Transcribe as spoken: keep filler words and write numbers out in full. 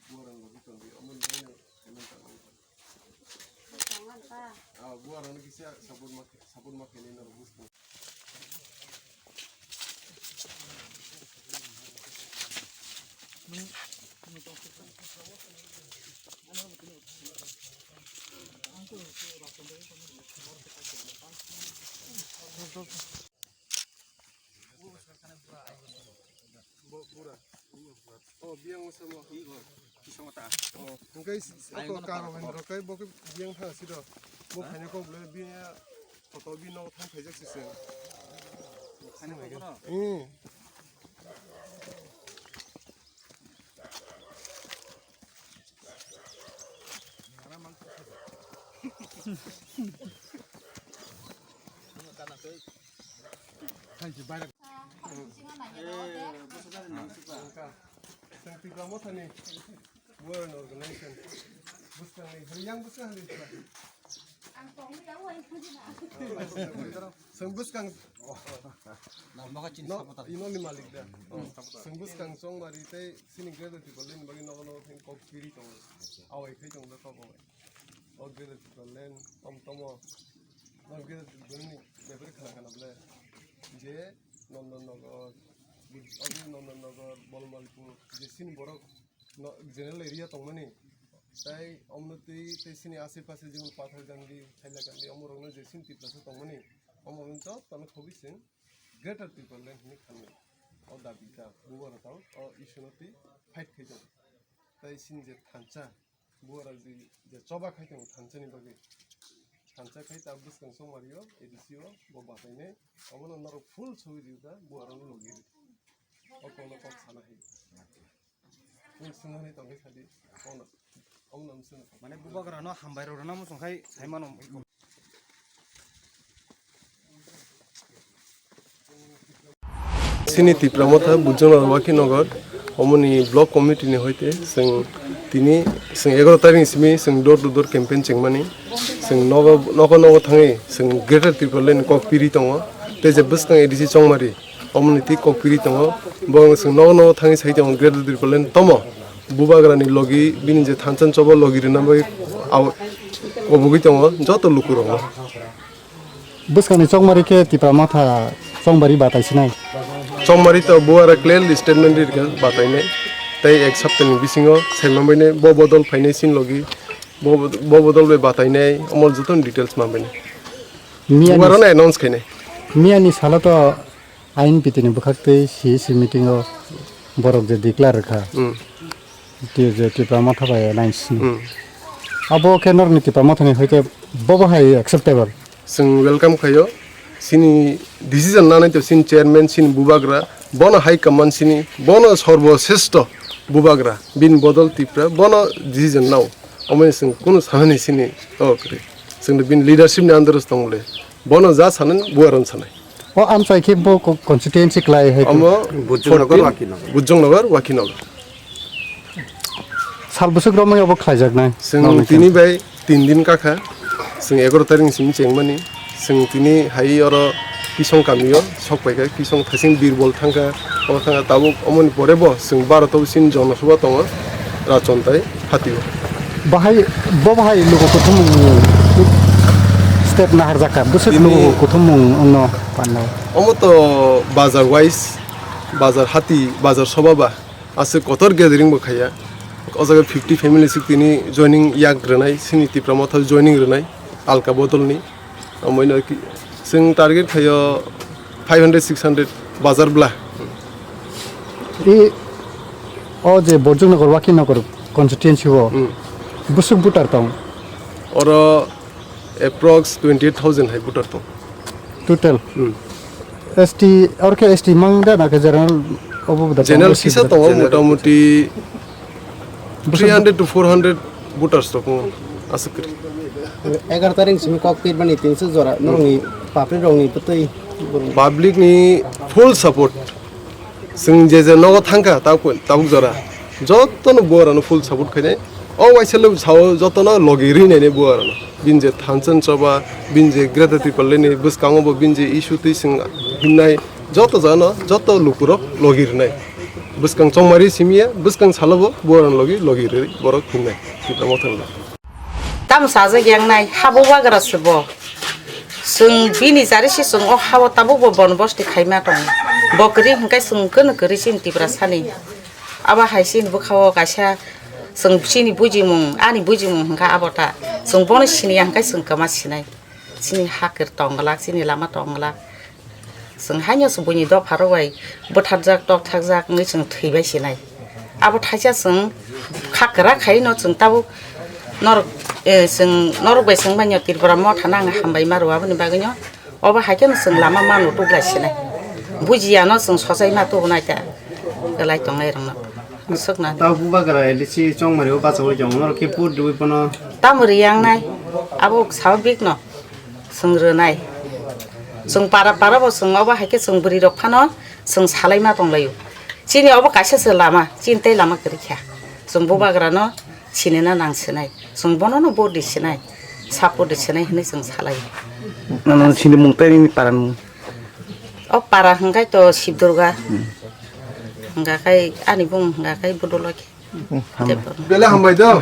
Buarang logi tongdi, omo ni baino khaimani tangmani. Ah, buarang ni kisa support ma, support ma khainai norok buskang. Bo bura. Oh, biyang mo samo. Iko, kisamo ta. Oh, hingkai s-, s-, ako karo hindro kai bo ke biyang tha sido. Bo khaina kok le biyang photo bi no thang khaijak sise. Khaina kok no? Hmm. Seng Tipra Mothani Buaran organization. Buskang ni, yang buskang ni. Seng buskang. No, ino ni malik da. Seng buskang chongmari tei sini Greater Tipraland ni bagwi nogo nogo thang kok piri tongo. Awai khai tongo da kok awai. O Greater Tipraland tom tomo. No Greater Tipraland ni bebere khana khana ble. Je Nondan Nagar, Nondan Nagar, Bolmalpur, je sini borok no, general area tongmani, tai omno twi tei sini ase pase jemon Patharkandi, Hailakandi, omorokno je sini Tiprasa tongmani, omorokno jotono khobwi chwng Greater Tipraland hinwi khanwi. O dabi ta bubar tong, o issue no twi fight khai tongo. Tai sini je thansa, bubar je, je choba khai tongo thansa ni bagwi. Thansa khai ta bwskang songmari o, A D C o, bo batai nai, obono norok full sogwi rw ta, bubar no logi rw. O kono kok sana hai. Nwng swngmani tongwi sadi, kono, omo nang swngkha. Mane bubagrano hambai rwrwna muchung khai saimano. Sini Tipra Motha, Bujongnagar, Wakhinagar, omoni block committee ni hoite, chwng tini, chwng egaroh tarikh ni simi, chwng door to door campaign chengmani, chwng nogo, nogo, nogo thangwi, chwng Greater Tipraland ni kok piri tongo, tei je bwskang A D C Chongmari, Omo ni twi kok piri tongo. Bo chwng nogo nogo thangwi sai tongo, Greater Tipraland tomo. Bubagra ni logi, bini je thansa ni choba logi rwna bagwi au-, kobogwi tongo joto lukurokno. Bwskangni chongmari khe Tipra Motha chongmari batai sinai. Chongmari to bubagra clearly statement rirwkha batainai. Tei ek saptani bisingo saimanbainai bo bodol phainai sin logi, bo, bo bodol bai batainai, omo jotono details manbainai. Miyani Bubagrano announce khainai. Miyani salo to I N P T ni bwkhaktwi C E C meeting o borok je declare rwkha, Hmm. T-, je Tipra Motha bai alliance ni. Hmm. Abo khe norokni Tipra Motha ni hoite bobo hai acceptable? Chwng welcome khaio. Chini decision nanai to chini chairman, chini bubagra, bono high command chini, bono sorbo sreshto bubagra, bini bodol Tipra, bono decision nao. Omo chwng kunu sanani chini o kwrwi. Chwng bini leadership ni under o tong le. Bono ja sanani bubagrano sanai. O amchai khe bo co-, constituency klai hai khe. Omo Bujongnagar, fourteen, Wakhinagar. Bujongnagar, Wakhinagar. Sal bwswk romwi obo khlaijaknai? Chwng Nokni tini khe. Bai tin din kakha. Chwng egaroh tarikh ni simi chengmani. Chwng tini hai oro Kisong kamio sok paikha, Kisong thaising Birbol thangkha, omo thangkha tabuk omoni pore bo chwng Bharat o chini Jonosabha tongo, Rachon tai Hatio. Bahai, bo bahai luku kuthumung step naharjakha, bwswk Bini luku kuthumung wngno panno. Omo to bazar wise, bazar hati, bazar soba ba, aswk kotor gathering bo khaiya. O jaga fifty family sik tini joining yak rwnai, sini Tipra Motha joining rwnai, alka bodolni. Omoino ki-, chwng target khaio five hundred, six hundred bazar bla. I, o je Borjongnagar, Wakhinagar constituency o Hmm. bwswk voter tong? Oro approx twenty eight thousand hai voter tong. Total? Hmm. S T, oro khe S T mang da na khe general obo da General tongo, kisa S T da? Tongo, general. Motamuti Bwswk three hundred to four hundred voters rok tongo, aswk kwrwi. Egaroh tarikh simi kok pirmani tinso jora norokni public rokni bwtwi borok. Public ni full support. Chwng je je nogo thangkha tabuk, tabuk jora jotono buarano full support khainai. O waisa le sao jotono logi rinaini buarano. Bini je thansa ni choba, bini je Greater Tipraland ni bwskango bo bini je issue twi chwng himnai joto jagano joto lukurok logi rinai. Bwskang chongmari simiya, bwskang salobo buaran logi logi rwi borok hinai Tipra Motha ni. Tamo sajak yang nai, habo bagra se bo. Chwng bini jari se chwng o hao tabuk bo bon bosti khaima tongo. Bo kwrwi hwnkhe chwng kwno kwrwi chini Tiprasani. Abo hai chini bwkhao kaisa chwng chini bujimung, ani bujimung hwnkha abo ta. Chwng bono siniya hwnkhe chwng kwma sinai. Chini ha kwrwi tong glak, chini lama tong glak. Chwng haino se buini dopha rok bai bwtharjak, tokthakjak wngwi chwng thwibai sinai. Abo thaisa chwng kha kwrak khaino chwng tabuk norok, eh, chwng norok bai chwng bai no Tripura Motha no ang hambai ma rw aboni bagwino. Obo hai kheno chwng lama mano tuglai sinai. Bujiya no chwng sochai ma tubunai ta. Belai tongnai rokno. Swkna. Tabo bubagra L D C chongmari o bachaui tongo, norok khe vote rwui phano. Tamo riyang nai. Abo sababik no. Chwng rwnai. Chwng para para bo chwng obo hai khe chwng bwrwi rok phano chwng salai ma tong laio. Chini obo kaisa se lama, chini tei lama kwrwi kha. Chwng bubagra no sinina nang sinai. Chwng bono no vote di sinai. Support di sinai hinwi chwng salai. Nang sini mung tei nini para ni mung. O para hwnkhe to Sib Durga. Hwnkha khai ani bung hwnkha khai Budulokhi. Belai hambai do.